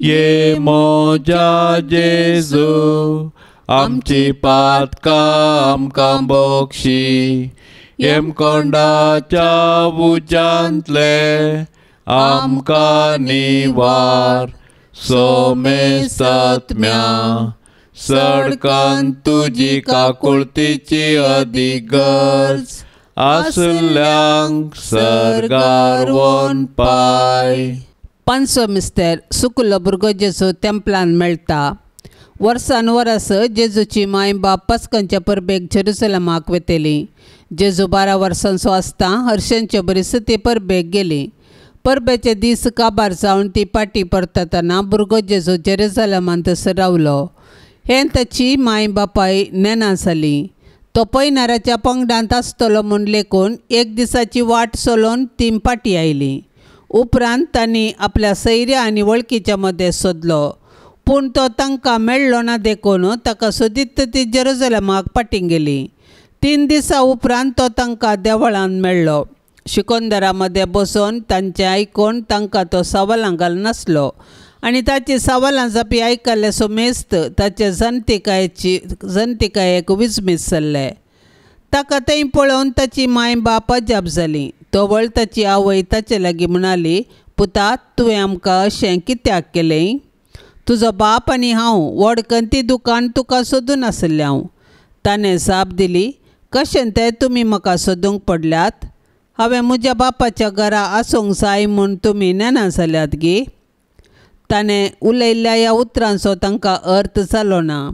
ये म्हज्या जेजू आमची पातकां आमकां बक्षी, येमकोंडाच्या उज्यांतले आमकां निवार, सोमेसात्म्या सडकान तुजी काकुळतीची अदीक गरज आसल्यांक सर्गार वोन पाय। पांचवो मिस्तेर सुकुल्लो भुरगो जेजू तेंपलान मेळटा। वर्सान वरस जेजूची माय बाप पास्कांच्या परबेक जेरुसलमाक वेतली। जेजू 12 वर्सांचो आसता हर्षांचे बरीच ती परबेक गेली। परबेचे दीस काबार जावन ती पाटी परततना भुरगो जेजू जेरुसलमांत रावलो हें ताची माय बापाय नेना जाली। तो पयनाराच्या पंगडांत आसतलो म्हूण लेखून एक दिसाची वाट चलोवन ती पाटी आयली। उपरांत तांणी आपल्या सैऱ्या आनी वळखीच्या मदें सोदलो, पूण तो तांकां मेळ्ळो ना देखून ताका सोदीत ती जेरुसलमाक पाटी गेली। 3 दिसां उपरांत तो तांकां देवळांत मेळ्ळो। शिकोंदरा मदें बसोवन तांचें आयकून तांकां तो सवालां घालनासलो आनी ताची सवालां जापी आयकल्ले सोमेस्त ताचे जनतिकायेक विजमीत जाल्ले। ताका थंय पळोवन ताची माय बाप अजाप जाली। तवळ ताची आवय ताचे लागीं म्हणाली, पुता तुवें आमकां अशें कित्याक केलें? तुजो बाप आनी हांव व्हड कंती दुकान तुका सोदून आशिल्लें हांव। ताणें जाप दिली, कशें तें तुमी म्हाका सोदूंक पडल्यात? हांवें म्हज्या बापाच्या घरा आसूंक जाय म्हूण तुमी नेना जाल्यात गी? ताणें उलयल्ल्या ह्या उतरांचो तांकां अर्थ जालो ना।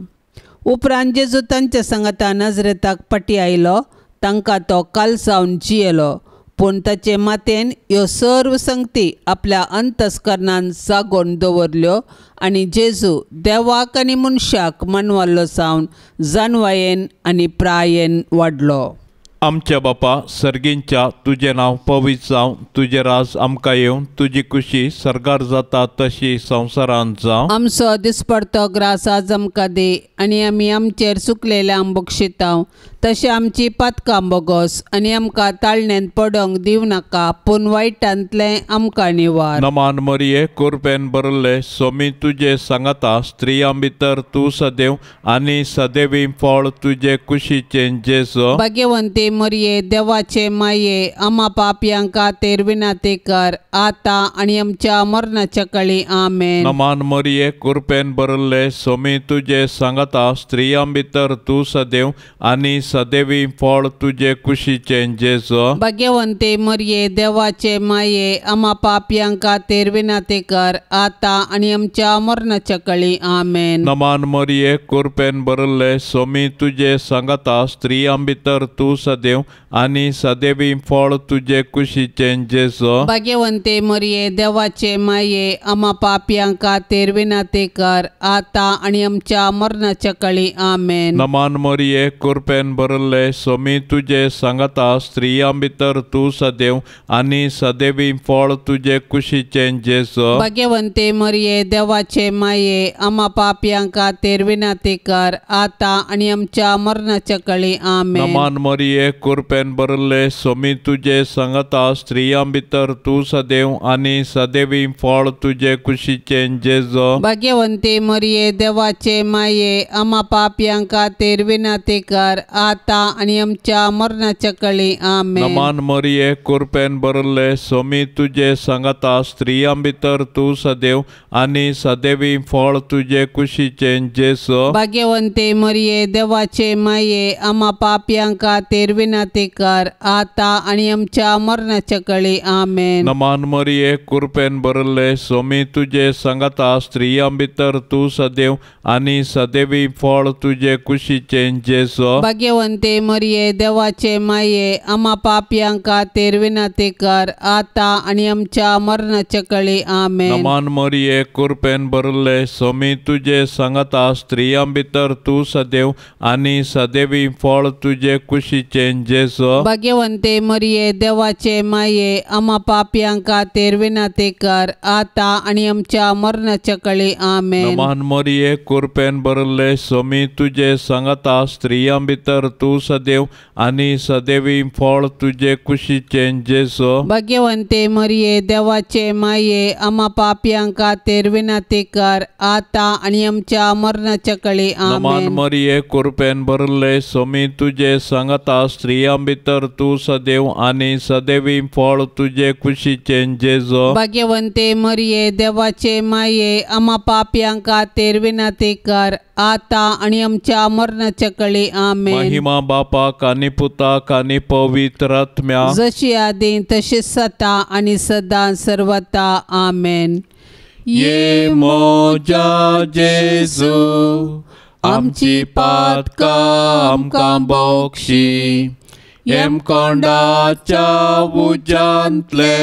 उपरांत जेजू तांच्या सांगाता नजरेताक पाटी आयलो। तांकां तो कालसावन जियेलो, पूण ताचे मातेन ह्यो सर्व संगती आपल्या अंतस्करणान जागोवन दवरल्यो आनी जेजू देवाक आनी मनशाक मानवल्लो जावन जानवायेन आनी प्रायेन वाडलो। आमच्या बापा सर्गींच्या तुजें नांव पवित्र जावं, तुजें राज आमकां येवं, तुजी खुशी सर्गार जाता तशी संवसारांत जावं। आमचो दिसपडतो ग्रास आज आमकां दी आनी आमी आमचेर चुकलेल्यांक बक्षितांव तशें आमची पातकां बोगोस आनी आमकां ताळणेंत पडोंक दिवं नाका, पूण वायटांतलें आमकां निवार। नमान मरिये कुरपेन भरले सोमी तुजे सांगाता, स्त्रियां भितर तूं सदैव आनी सदैवी फळ तुजे कुशीचें जेजू। भाग्यवंती मरिये देवाचे माये आमा पापयां खातीर विनंती कर आतां आनी आमच्या मरणाच्या काळी आमेन। नमान मरिये कुरपेन भरले सोमी तुजे सांगाता, स्त्रियां भितर तूं सदैव आनी सदैवी फळ तुजे कुशीचें जेजू। भाग्यवंती मरिये देवाचे माये आमा पापयां खातीर विनंती कर आतां आनी आमच्या मरणाच्या काळी आमेन। नमान मरिये कुरपेन भरले सोमी तुजे सांगाता, स्त्रियां भितर तूं सदैव सदैव आनी सदैवी फळ तुजे कुशीचें जेजू। भाग्यवंते मरिये देवाचे माये आमा पापयां खातीर विनंती कर आतां आनी आमच्या मरणाच्या कळी आमेन। नमान मरिये कृपेन भरले स्वामी तुजे सांगाता स्त्रियां भितर तूं सदैव आनी सदैवी फळ तुजे कुशीचें जेजू। भाग्यवंते मरिये देवाचे माये आमा पापयां खातीर विनंती कर आतां आनी आमच्या मरणाच्या कळी आमेन। नमान मरिये कृपेन भरले स्वामी तुजे सांगाता स्त्रियां भितर तूं सदैव आनी सदैवी फळ तुजे कुशीचें जेजू। भाग्यवंते मरिये देवाचे माये आमा पापयां खातीर विनंती कर आतां आनी आमच्या मरणाच्या कळी आमेन। नमान मरिये कृपेन भरले स्वामी तुजे सांगाता स्त्रियां भितर तूं सदैव आनी सदैवी फळ तुजे कुशीचें जेजू। भाग्यवंते मरिये देवाचे माये आमा पापयां खातीर विनंती कर आतां आनी आमच्या मरणाच्या कळी आमेन। नमान मरिये कृपेन भरले स्वामी तुजे सांगाता स्त्रियां भितर तूं सदैव आनी सदैवी फळ तुजे कुशीचें जेजू। भाग्यवंते मरिये देवाचे माये आमा पापयां खातीर विनंती कर आतां आनी आमच्या मरणाच्या कळी आमेन। नमान मरिये कृपेन भरले स्वामी तुजे सांगाता स्त्रियां भितर तूं सदैव आनी सदैवी फळ तुजे कुशीचें जेजू। भाग्यवंते मरिये देवाचे माये आमा पापयां खातीर विनंती कर आतां आनी आमच्या मरणाच्या कळी आमेन। नमान मरिये कृपेन भरले स्वामी तुजे सांगाता स्त्रियां भितर तूं सदैव आनी सदैवी फळ तुजे कुशीचें जेजू। भाग्यवंते मरिये देवाचे माये आमा पापयां खातीर विनंती कर आतां आनी आमच्या मरणाच्या कळी आमेन। नमान मरिये कृपेन भरले स्वामी तुजे सांगाता स्त्रियां भितर तूं सदैव आनी सदैवी फळ तुजे कुशीचें जेजू। भाग्यवंते मरिये देवाचे माये आमा पापयां खातीर विनंती कर आतां आनी आमच्या मरणाच्या कळी आमेन। महिमा बापाक आनी पुताक आनी पवित्र आत्म्याक, जशी आदी तशी सता आनी सदां सर्वता आमेन। ये मोजा जेजू आमची पातकां आमकां बोक्षी, हेमकोंडाच्या उज्यांतले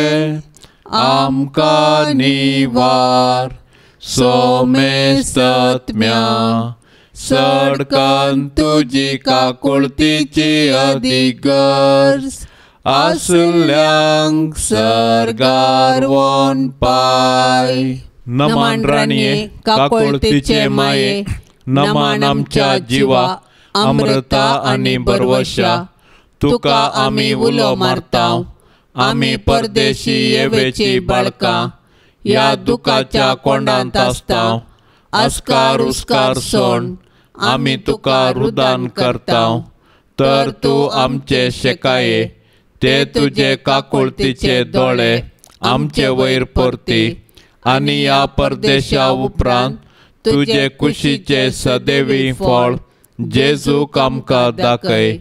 आमकां निवार, सोमेस्तत्म्या सडकन तुजी काकुळतीची अदीक गरज आसल्यांक सर्गार वोन पाय। नमान राणये काकुळतीचे माये, नमान आमच्या जिवा अमृता आनी बरवशा, तुका आमी उलो मारता, आमी परदेशी येवेची बाळकां ह्या दुखाच्या कोंडांत आसता, आस्कार उस्कार सोण आमी तुका रुदान करता, तर तूं आमचे शेकाये ते तुजे काकुळतीचे दोळे आमचे वयर परती आनी ह्या परदेशा उपरांत तुजे कुशीचे सदैवी फळ जेजूक आमकां दाखय।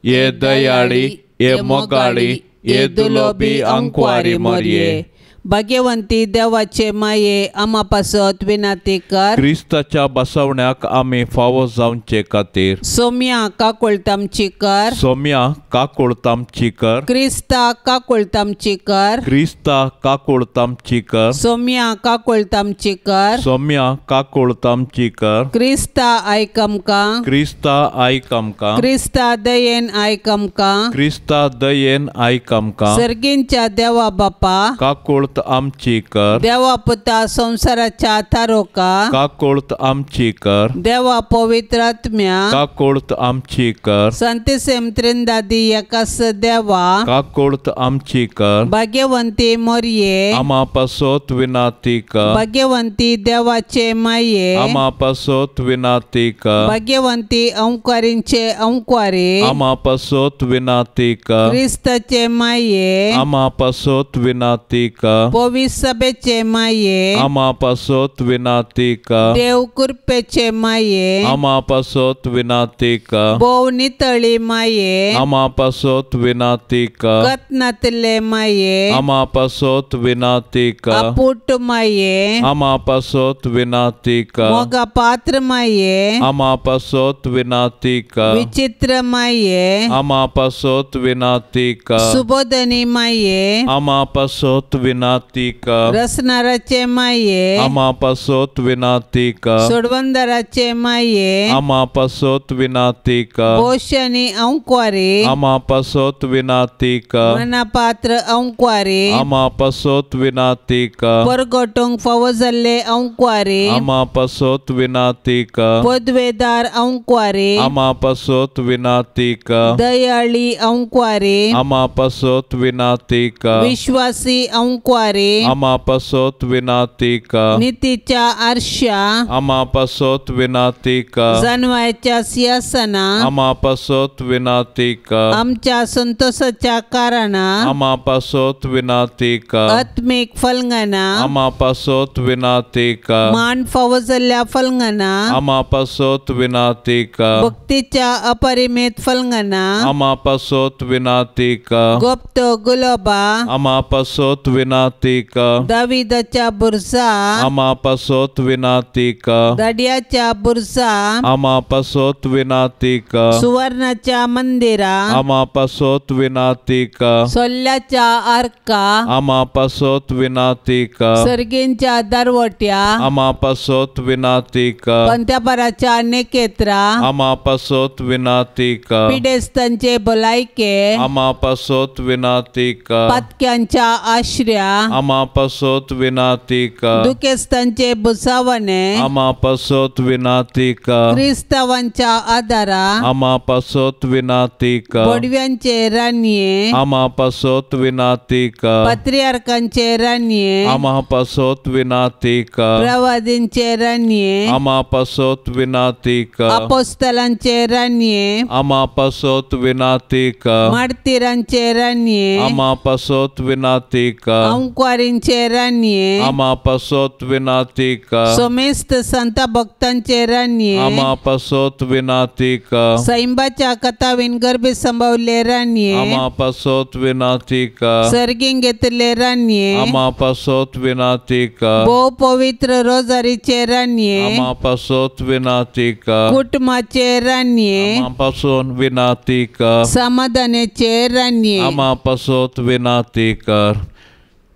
ये दयाळी, ये मोगाळी, ये दुलोबी आंकवारी मरिये, भाग्यवंती देवाचे माये आमा पासत विनंती कर। क्रिस्ताच्या बसवण्याक आमी फावो जावचे खातीर सोम्या काकुळतामची कर, सोम्या काकुळतामची कर, क्रिस्ता काकुळतामची कर, क्रिस्ता काकुळतामची कर, सोम्या काकुळतामची कर, सोम्या काकुळतामची कर, क्रिस्ता आयक आमकां, क्रिस्ता आयक आमकां, क्रिस्ता दयेन आयक आमकां, क्रिस्ता दयेन आयक आमकां, सर्गींच्या देवा बापा काकुळ आमची कर, देवा पुता संसाराच्या थारोका काकुळत आमची कर, देवा पवित्र आत्म्या काकुळत आमची कर, संतेसेम त्रिंदादी एकास देवा काकुळत आमची कर, भाग्यवंती मोरये आमा पासत विनंती कर, भाग्यवंती देवाचे माये आमा पासत विनंती कर, भाग्यवंती अंकारींचे अंकारे आमा पासत विनंती कर, क्रिस्ताचे माये आमा पासत विनंती कर, पवित्र सभेचे माये आमा पासत विनातीका देव कृपेचे माये आमा पासत विनातीका भोव नितळी माये आमा पासत विनातीका कतनातले माये आमा पासत विनातीका अपुट माये आमा पासत विनातीका मोगा पात्र माये आमा पासत विनातीका विचित्र माये आमा पासत विनातीका सुबोधनी माये आमा पासत विनातीका रसनाराचे माये आमा पासत विनातीका सोडवंदराचे माये आमा पासत विनातीका पोषणी अंक्वारी आमा पासत विनातीका मनापात्र अंक्वारी आमा पासत विनातीका परगटूंक फावो जाल्ले अंक्वारी आमा पासत विनातीका पदवेदार अंक्वारी आमा पासत विनातीका दयाळी अंक्वारी आमा पासत विनातीका विश्वासी अंक्वारी आमा पासत विनातीका नितीच्या आरशा आमा पासत विनातीका जानवायच्या सिंहासना आमा पासत विनातीका आमच्या संतोषाच्या कारणा आमा पासत विनातीका आत्मिक फलंगना आमा पासत विनातीका मान फावो जाल्ल्या फलंगना आमा पासत विनातीका भक्तीच्या अपरिमित फलंगना आमा पासत विनातीका गुप्त गुलोबा आमा पासत विनातीका दाविदाच्या बुरजा आमा पासत विनातीका दाड्याच्या बुरजा आमा पासत विनातीका सुवर्णाच्या मंदिरा आमा पासत विनातीका सोल्ल्याच्या आर्का आमा पासत विनातीका सर्गींच्या दरवट्या आमा पासत विनातीका पंत्यापराच्या नेकेत्रा आमा पासत विनातीका पिडेस्तांचे भलायके आमा पासत विनातीका पातक्यांच्या आश्र्या आमा पासत विनातीका दुखेस्तांचे बुसावणे आमा पासत विनातीका क्रिस्तावांच्या आदारा आमा पासत विनातीका बोडव्यांचे रानये आमा पासत विनातीका पात्रियार्कांचे रानये आमा पासत विनातीका प्रवादींचे रानये आमा पासत विनातीका अपोस्तलांचे रानये आमा पासत विनातीका मार्तीरांचे रानये आमा पासत विनातीका अंक्वारींचे रानये आमा पासत विनातीका सोमेस्त संत भक्तांचे रानये आमा पासत विनातीका सैंबाच्या कथावीन गर्भे संभवले रानये आमा पासत विनातीका सर्गीं घेतले रानये आमा पासत विनातीका भोव पवित्र रोजारीचे रानये आमा पासत विनातीका कुटुंबाचे रानये आमा पासून विनातीका समाधानाचे रानये आमा पासत विनातीकर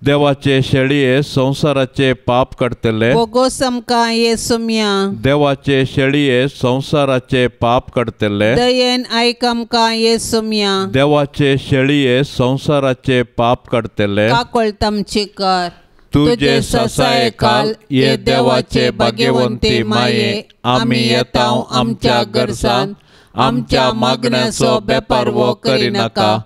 देवाचे शेळये संवसाराचे पाप काडटले बोगोस आमकां येसुम्या देवाचे शेळये संवसाराचे पाप काडटले दयेन आयक आमकां येसुम्या देवाचे शेळये संवसाराचे पाप काडटले काकळत आमची कर तुजे ससायकाल ये देवाचे भाग्यवंती माये आमी येता आमच्या गरजान आमच्या मागण्याचो बेपारवो करिनाका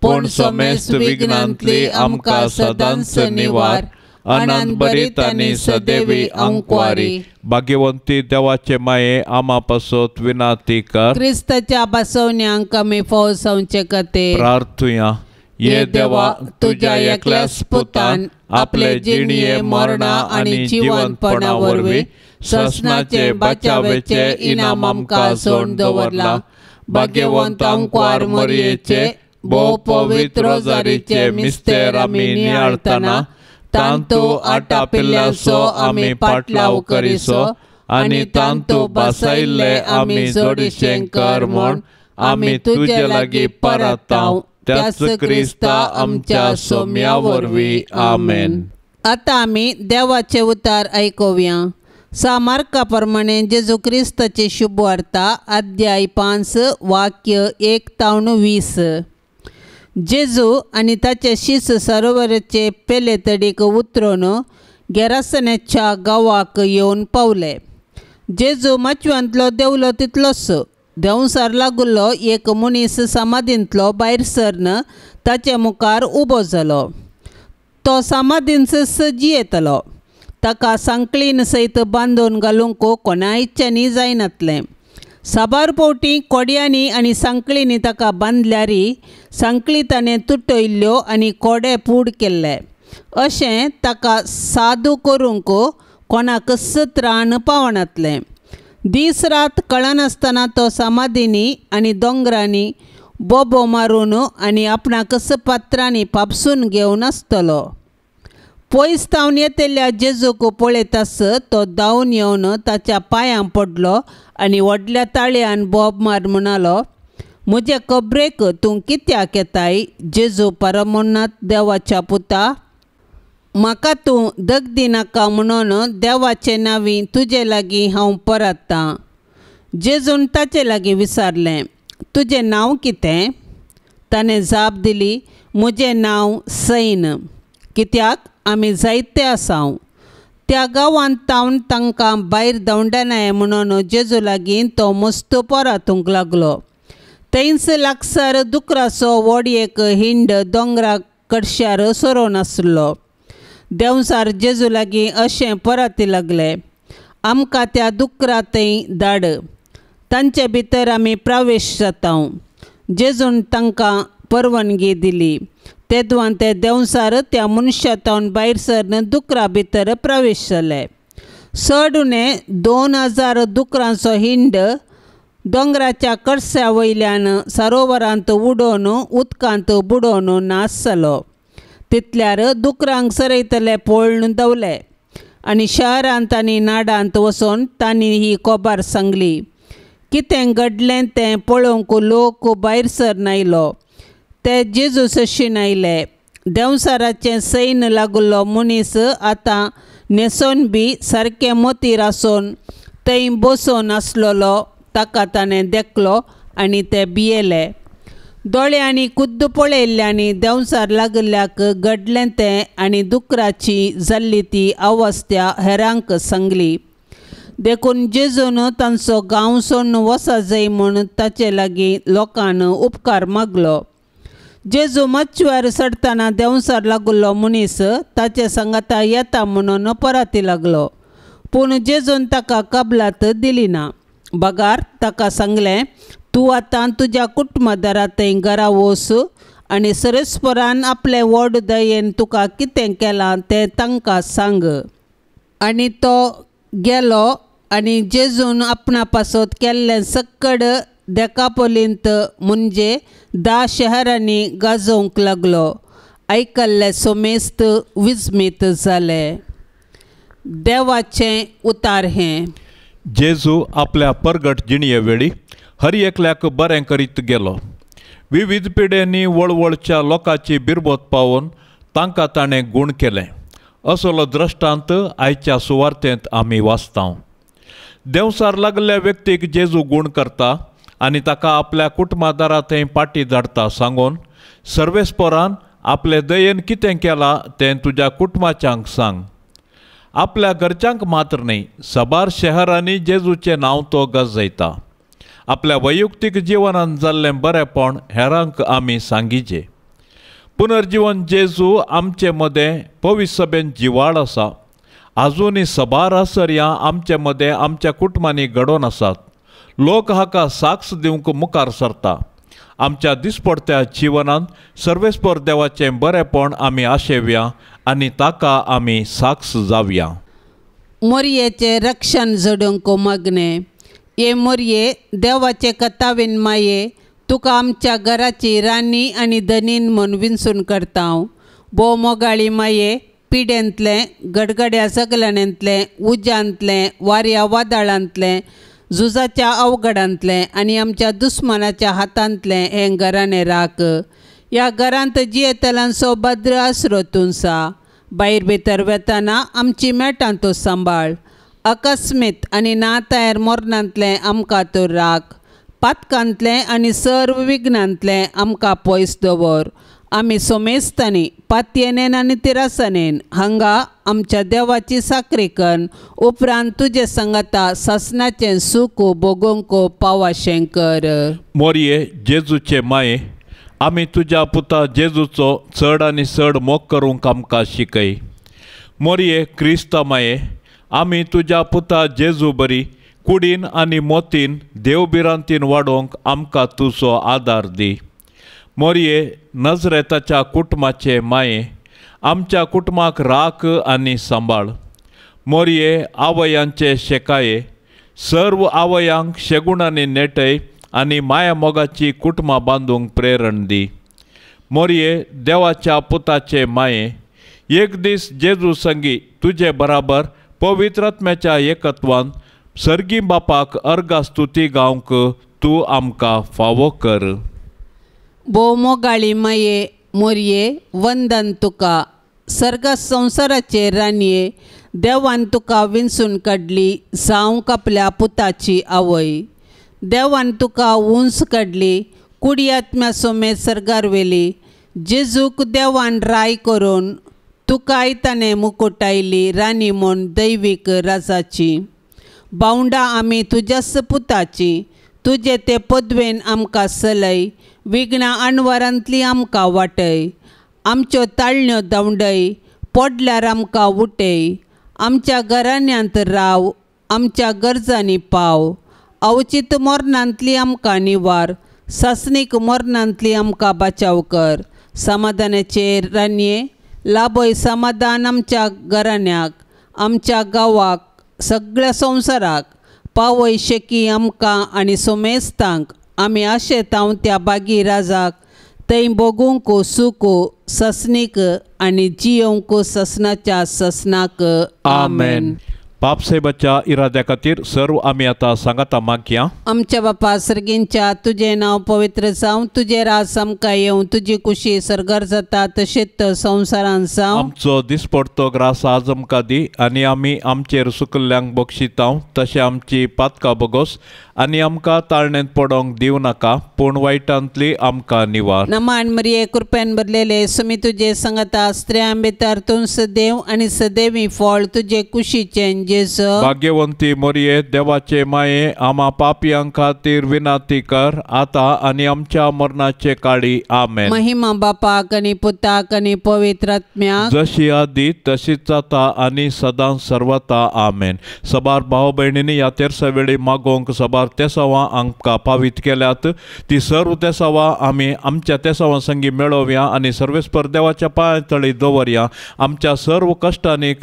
पूण समेस्त विघ्नांतली आमकां सदांच निवार अनंत बरीत आनी सदैवी अंकवारी भाग्यवंती देवाचे माये आमा पासत विनाती कर क्रिस्ताच्या बसवण्यांक आमी फौज कते प्रार्थुया. ये देवा तुझ्या एकल्याच पुतान आपले जिणये मरणा आनी जिवंतपणा वरवीं ससनाचे बचावेचे इनाम आमकां सोड दवरला. भाग्यवंत अंकवार मरयेचे भोव पवित्र रोजारीचे मिस्तेर आमी नियाळतना तांतू आटापिल्ल्याचो आमी पाटलाव करिसो आनी तांतू बसयल्ले आमी जोडीशें कर म्हूण आमी तुजे लागीं परतांव त्याच क्रिस्ता आमच्या सोम्या वरवीं. आमेन. आतां आमी देवाचे उतार आयकुया. सामार्का प्रमाणे जेजू क्रिस्ताची शुभवार्ता अध्याय 5 वाक्य 1 तावन 20. जेजू आनी ताचे शिस सरोवराचे पेले तडीक उतरून गेरासनेच्या गांवाक येवन पावले. जेजू माचव्यांतलो देंवलो तितलोच देंवसार लागुल्लो एक मनीस समाधींतलो भायर सरन ताचे मुखार उबो जालो. तो समाधींत जियेतलो. ताका सांकळीन सयत बांदून घालूंक कोणायच्यांनी जायनातलें. साबार फावटी कोड्यांनी आनी सांकळींनी ताका बांदल्यारी सांकळी ताणें तुटयल्ल्यो आनी कोडे पूड केल्ले. अशें ताका सादू करूंक कोणाकच त्राण पावनातलें. दीस रात कळनासतना तो समाधींनी आनी दोंगरांनी बोबो मारून आनी आपणाकच पात्रांनी पापसून घेवन आसतलो. पयस तावन येतल्या जेजूक पळयतास तो धांवन येवन ताच्या पांयां पडलो आनी व्हडल्या ताळयान बोब मार म्हणालो, म्हजे खबरेक तूं कित्याक येताय जेजू परमोन्नत देवाच्या पुता? म्हाका तूं दगदी नाका म्हणून देवाचे नांवी तुजे लागीं हांव परत्तां. जेजून ताचे लागीं विचारलें, तुजें नांव कितें? ताणें जाप दिली, म्हजें नांव सैन, कित्याक आमी जायते आसाव. त्या गांवांत तावन तांकां भायर धांवडानाय म्हणून जेजू लागीं तो मस्त परतूंक लागलो. थंयच लागसार दुकराचो व्हड एक हिंड दोंगरा कडशार सरोवन आसलो. देंवचार जेजू लागीं अशें परती लागले, आमकां त्या दुकरा थंय धाड, तांचे भितर आमी प्रवेश जाता. जेजून तांकां परवानगी दिली. तेदवान ते देंवचार त्या मनशा तावन भायर सरन दुकरा भितर प्रवेश जाले. चड उणें 2000 दुकरांचो हिंड दोंगराच्या कडस्या वयल्यान सरोवरांत उडोवन उदकांत बुडोवन नाश जालो. तितल्यार दुकरांक सरयतले पळून दवले आनी शहरांत आनी नाडांत वचून तांणी ही खबर सांगली. कितें घडलें तें पळोवंक लोक भायर सरन आयलो. ते जेजू सशीन आयले. देंवचाराचें सैन लागुल्लो मनीस आतां न्हेसोन बी सारकें मोतीर आसून थंय बसून आसलेलो ताका ताणें देखलो आनी ते भियेले. दोळ्यांनी खुद्द पळयल्ल्यांनी देंवचार लागिल्ल्याक घडलें तें आनी दुकराची जाल्ली ती अवस्था हेरांक सांगली. देखून जेजून तांचो गांव सोडून वचा जाय म्हूण ताचे लागीं लोकान उपकार मागलो. जेजू माचव्यार चडटना देंवचार लागुल्लो मनीस ताचे सांगाता येता म्हणून परती लागलो, पूण जेजून ताका कबलात दिली ना. बगार ताका सांगलें, तूं आतां तुज्या कुटुंबादारा थंय घरा वच आनी सरस्परान आपले व्हड दयेन तुका कितें केलां तें तांकां सांग. आनी तो गेलो आनी जेजून आपणा पासत केल्लें सक्कड देकापोलींत म्हणजे 10 शहरांनी गाजोवंक लागलो. आयकल्ले सोमेस्त विस्मीत जाले. देवाचें उतार हें. जेजू आपल्या परगट जिणये वेळी हर एकल्याक बरें करीत गेलो. विविध पिढ्यांनी वळवळच्या लोकांची बिरबोत पावोवन तांकां ताणें गूण केलें. असलो द्रश्टांत आयच्या सुवार्तेंत आमी वाचता. देंवचार लागल्ल्या व्यक्तीक जेजू गूण करता आनी ताका आपल्या कुटुंबादारा थंय पाटी धाडटा सांगून, सर्वेस्परान आपले दयेन कितें केलां तें तुज्या कुटुंबाच्यांक सांग. आपल्या घरच्यांक मात्र न्हय, साबार शहरांनी जेजूचें नांव तो गजयता. आपल्या वैयक्तीक जिवनांत जाल्लें बरेंपण हेरांक आमी सांगिचें. पुनर्जिवन जेजू आमचे मदें पवित्र सभेन जिवाळ आसा. आजुनूय साबार आसर्यां आमचे मदें आमच्या कुटुंबांनी घडोवन आसात. लोक हाका साक्ष दिवंक मुखार सरता. आमच्या दिसपडत्या जिवनांत सर्वेस्पर देवाचें बरेंपण आमी आशेवया आनी ताका आमी साक्ष जावया. मोरयेचें रक्षण जोडूंक मागणें. हे मोरये देवाचे कथावीन माये, तुका आमच्या घराची राणी आनी धनीन म्हूण विंचून करता. भोव मोगाळी माये, पिडेंतलें, गडगड्या सगळ्यांतलें, उज्यांतलें, वाऱ्या वादळांतलें, झुजाच्या अवघडांतलें आनी आमच्या दुस्मानाच्या हातांतलें हें घराणें राख. ह्या घरांत जियेतल्यांचो भद्र आसरो तुमचा. भायर भितर वेताना आमची मेटां तूं सांबाळ. अकस्मीत आनी ना तयार मरणांतलें आमकां तूं राख. पातकांतलें आनी सर्व विघ्नांतलें आमकां पयस दवर. आमी सोमेस्तांनी पातयेनेन आनी तिरासनेन हांगा आमच्या देवाची साकरी कन्न उपरांत तुजे सांगाता सासणाचें सूख भोगोवंक पावाशें कर. मोरये जेजूचे माये, आमी तुज्या पुता जेजूचो चड आनी चड मोग करूंक आमकां शिकय. मोरये क्रिस्ता माये, आमी तुज्या पुता जेजू बरी कुडीन आनी मोतीन देवभिरांतीन वाडोवंक आमकां तुजो आदार दी. मोरये नजरेताच्या कुटुंबाचे माये, आमच्या कुटुंबाक राख आनी सांबाळ. मोरये आवयांचे शेकाये सर्व आवयांक शेगुणांनी नेटय आनी माया मोगाची कुटुंबां बांदूंक प्रेरण दी. मोरये देवाच्या पुताचे माये एक दीस जेजू संगी तुजे बराबर पवित्र आत्म्याच्या एकत्वान सर्गी बापाक अर्गा स्तुती गावंक तूं आमकां फावो कर. भोव मोगाळी माये मोरये वंदन तुका. सर्ग संवसाराचे राणये देवान तुका विंचून काडली जावंक आपल्या पुताची आवय. देवान तुका उंच काडली कुडी आत्म्या सोमेत सर्गार व्हेली. जेजूक देवान राय करून तुकाय ताणें मुकुटायली राणी म्हूण दैवीक राजाची. बावंडा आमी तुज्याच पुताची तुजे ते पदवेन आमकां सलय विघ्नां अणवारांतली आमकां वाटय. आमच्यो ताळण्यो धांवडय पडल्यार आमकां उठय. आमच्या घराण्यांत राव आमच्या गरजांनी पाव. अवचीत मरणांतली आमकां निवार सासणीक मरणांतली आमकां बचाव कर. समाधानाचे राणये लाभय समाधान आमच्या घराण्याक आमच्या गांवाक सगळ्या संवसाराक. पावय शेकी आमकां आनी सोमेस्तांक आमी आशेतांव त्या बागी राजाक थंय भोगूंक सुख ससनीक आनी जियोवंक ससनाच्या ससनाक. आमेन. बापसाहेबाच्या इराद्या खातीर सर्व आमी आतां सांगाता मागया. आमच्या बापा सर्गींच्या तुजें नांव पवित्र जावं, तुजें राज आमकां येवं, तुजी कुशी सर्गार जाता तशेंच संवसारांत जावं. आमचो दिसपडतो ग्रास आज आमकां दी आनी आमी आमचेर सुकल्ल्यांक बक्षितांव तशें आमची पातकां बगोस आनी आमकां ताळणेंत पडोंक दिवं नाका पूण वायटांतली आमकां निवार. नमान मरिये कृपेन भरलेले सुमी तुजे संगता स्त्रियां भितर तूं सदैव आनी सदैवी फळ तुजे कुशीचें जेजू. भाग्यवंती मोरये देवाचे माये आमा पापयां खातीर विनंती कर आतां आनी आमच्या मरणाचे काळी. आमेन. महिमा बापाक आनी पुताक आनी पवित्र आत्म्याक जशी आदी तशीच आतां आनी सदां सर्वता. आमेन. सबार भाव भयणींनी ह्या तेरसा वेळी मागोवंक सबार तेसावां आमकां पावीत केल्यात ती सर्व तेसावां आमी आमच्या तेसावां संगी मेळोवया आनी सर्वेस्पर देवाच्या पांया तळी दवरया. आमच्या सर्व कश्टांनी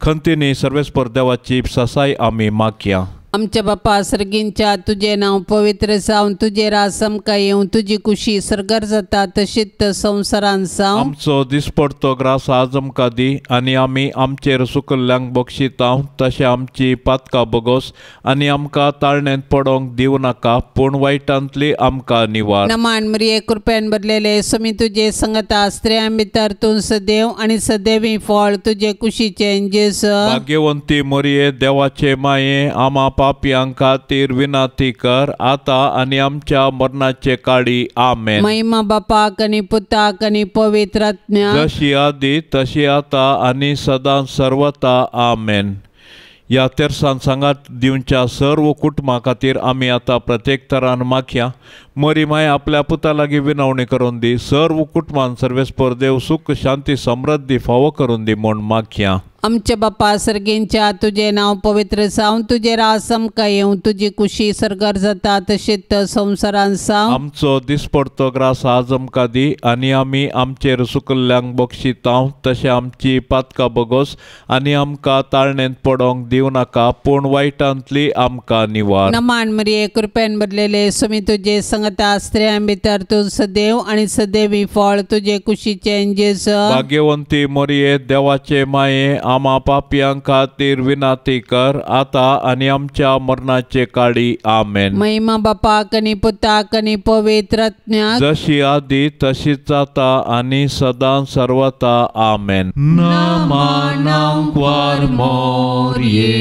खंतींनी सर्वेस्पर देवाची ससाय आमी मागया. आमच्या बापा सर्गींच्या तुजें नांव पवित्र जावं, तुजें राज आमकां येवं, तुजी कुशी सर्गार जाता तशीच संवसारांत जावं. आमचो दिसपडतो ग्रास आज आमकां दी आनी आमी आमचेर सुकल्ल्यांक बक्षितांव तशें आमची पातकां बगोस आनी आमकां ताळणेंत पडोंक दिवं नाका पूण वायटांतली आमकां निवार. नमान मरिये कृपेन भरलेले सुमी तुजे संगता स्त्रियां भितर तूं सदैव आनी सदैवी फळ तुजे कुशीचें जेजू. भाग्यवंती मरिये देवाचे माये आमा पापयां खातीर विनंती कर आतां आनी आमच्या मरणाचे काळी. आमेन. महिमा बापाक आनी पुताक आनी पवित्र आत्म्याक जशी आदी तशी आतां आनी सदां सर्वता. आमेन. ह्या तेरसान सांगात दिवच्या सर्व कुटुंबा खातीर आमी आतां प्रत्येक तरान मागया. मरी माय आपल्या पुता लागीं विनवणी करून दी सर्व कुटुंबान सर्वेस्पर देव सुख शांती समृद्धी फावो करून दी म्हूण मागया. आमच्या बापा सर्गींच्या तुजें नांव पवित्र जावं, तुजें राज आमकां येवं, तुजी कुशी सर्गार जाता तशीच संवसारांत जावं. आमचो दिसपडतो ग्रास आज आमकां दी आनी आमी आमचेर सुकल्ल्यांक बक्षितांव तशें आमची पातकां बगोस आनी आमकां ताळणेंत पडोंक दिवं नाका पूण वायटांतली आमकां निवार. नमान मरिये कृपेन भरलेले सुमी तुजे संगता स्त्रियां भितर तूं सदैव आनी सदैवी फळ तुजे कुशीचें जेजू. भाग्यवंती मरिये देवाचे माये आमा पापयां खातीर विनंती कर आतां आनी आमच्या मरणाचे काळी. आमेन. महिमा बापाक आनी पुताक आनी पवित्र आत्म्याक जशी आदी तशीच आतां आनी सदां सर्वता. आमेन. नमनांकवार मोरये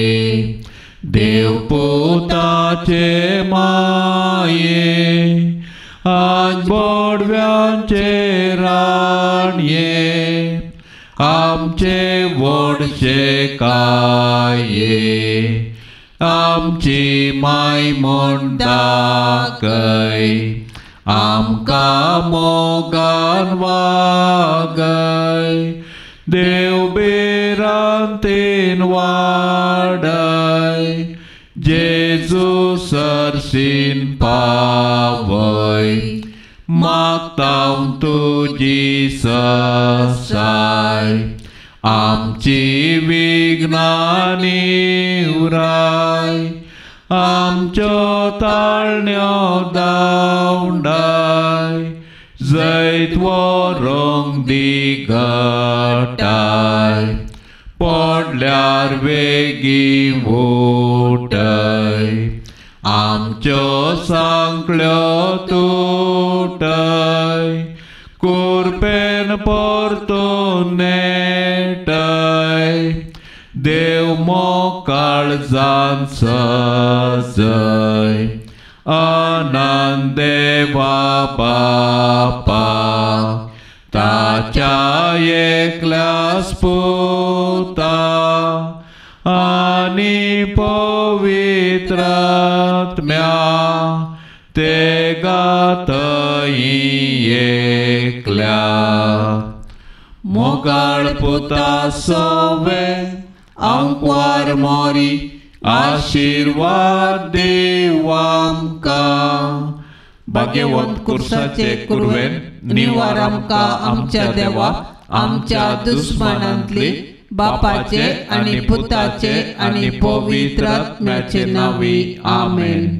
देवपुताचे माये आज बोडव्यांचे राणये आमचे व्हडशे काये आमची माय म्हूण दाखय आमकां मोगान वागय देव भिरांतीन वाडय जेजू सरसीन पावय. मागता तुजी ससाय आमची विघ्नांनी उराय आमच्यो ताळण्यो दावंडाय जैत व्हरूंक दी घटाय पडल्यार वेगीं उठय आमच्यो सांकळ्यो तुटय कुरपेन परतून नेटय देव मोकाळजान सजय आनंद देवा बापा ताच्या एकल्याच पुता आनी पवित्र आत्म्या ते गातई एकल्या मोगाळ पुता सवे आंकवार मोरी आशीर्वाद देव आमकां भाग्यवंत कुर्साचे कुरवेन निवार आमकां आमच्या देवा आमच्या दुस्मानांतली बापाचे आनी पुताचे आनी पवित्र आत्म्याचे नांवी आमेन.